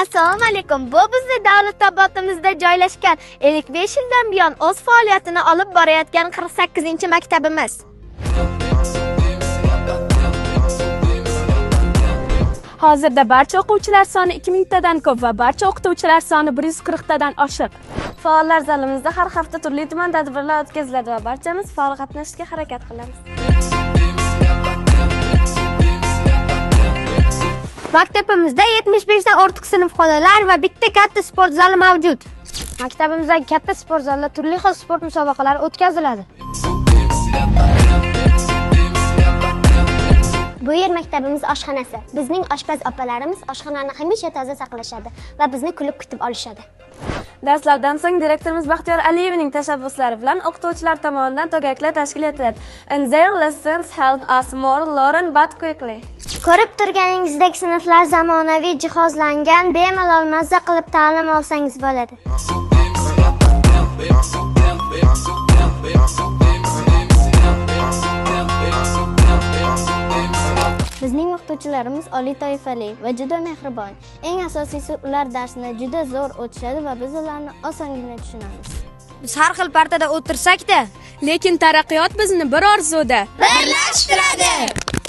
Assalomu alaykum. Bu bizni Davlatobodimizda joylashgan 55 yildan buyon o'z faoliyatini olib borayotgan 48-maktabimiz. Hozirda barcha o'quvchilar soni 2000 tadan ko'p va barcha o'qituvchilar soni 140 tadan oshiq. Faollar zalimizda har hafta turli tuman tadbirlar o'tkaziladi va barchamiz faol qatnashishga harakat qilamiz. Maktabimizda 75 dan ortiq sinfxonalar va bitta katta sport zali mavjud. Maktabimizdagi katta sport zalida turli xil sport musobaqalari o'tkaziladi. Bu yer maktabimiz oshxonasi. Bizning oshpaz opalarimiz oshxonani hamisha toza saqlashadi va bizni kulib kutib olishadi. Darslardan so'ng direktorimiz Baxtiyor Aliyevning tashabbuslari bilan o'qituvchilar tomonidan to'garaklar tashkil etiladi. And their lessons help us more learn but quickly. Ko'rib turganingizdek sinflar zamonaviy jihozlangan, bemalol mazza qilib ta'lim olsangiz bo'ladi. Bizning o'qituvchilarimiz oliy toifali va juda mehribon. Eng asosiysi, ular darsni juda zo'r o'tishadi va biz ularni osongina tushunamiz. Biz har xil partada o'tirsak-da, Lekin taraqqiyot bizni bir orzuda Birlashtiradi.